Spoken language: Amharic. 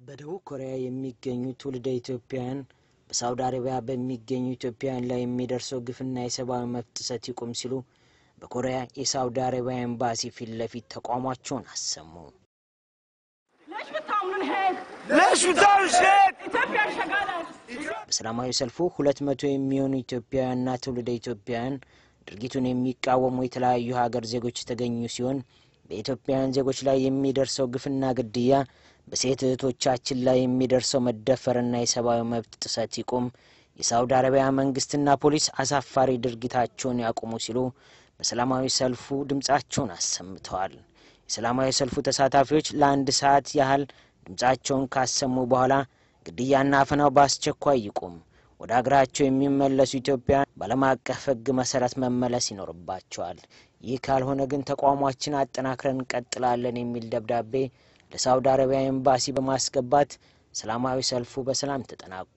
በደቡብ ኮሪያ የሚገኙ ትውልደ ኢትዮጵያውያን በሳውዲ አረቢያ በሚገኙ ኢትዮጵያውያን ላይ የሚደርሰው ግፍና የሰብአዊ መብት ጥሰት ይቁም ሲሉ በኮሪያ የሳውዲ አረቢያ ኤምባሲ ፊት ለፊት ተቃውሟቸውን አሰሙ። በሰላማዊ ሰልፉ 200 የሚሆኑ ኢትዮጵያውያንና ትውልደ ኢትዮጵያውያን ድርጊቱን የሚቃወሙ የተለያዩ ሀገር ዜጎች የተገኙ ሲሆን፣ በኢትዮጵያውያን ዜጎች ላይ የሚደርሰው ግፍና ግድያ፣ በሴት እህቶቻችን ላይ የሚደርሰው መደፈርና የሰብአዊ መብት ጥሰት ይቁም፣ የሳውዲ አረቢያ መንግስትና ፖሊስ አሳፋሪ ድርጊታቸውን ያቁሙ ሲሉ በሰላማዊ ሰልፉ ድምጻቸውን አሰምተዋል። የሰላማዊ ሰልፉ ተሳታፊዎች ለአንድ ሰዓት ያህል ድምጻቸውን ካሰሙ በኋላ ግድያና አፈናው በአስቸኳይ ይቁም፣ ወደ ሀገራቸው የሚመለሱ ኢትዮጵያውያን በዓለም አቀፍ ሕግ መሰረት መመለስ ይኖርባቸዋል፣ ይህ ካልሆነ ግን ተቋሟችን አጠናክረን እንቀጥላለን የሚል ደብዳቤ ለሳውዲ አረቢያ ኤምባሲ በማስገባት ሰላማዊ ሰልፉ በሰላም ተጠናቋል።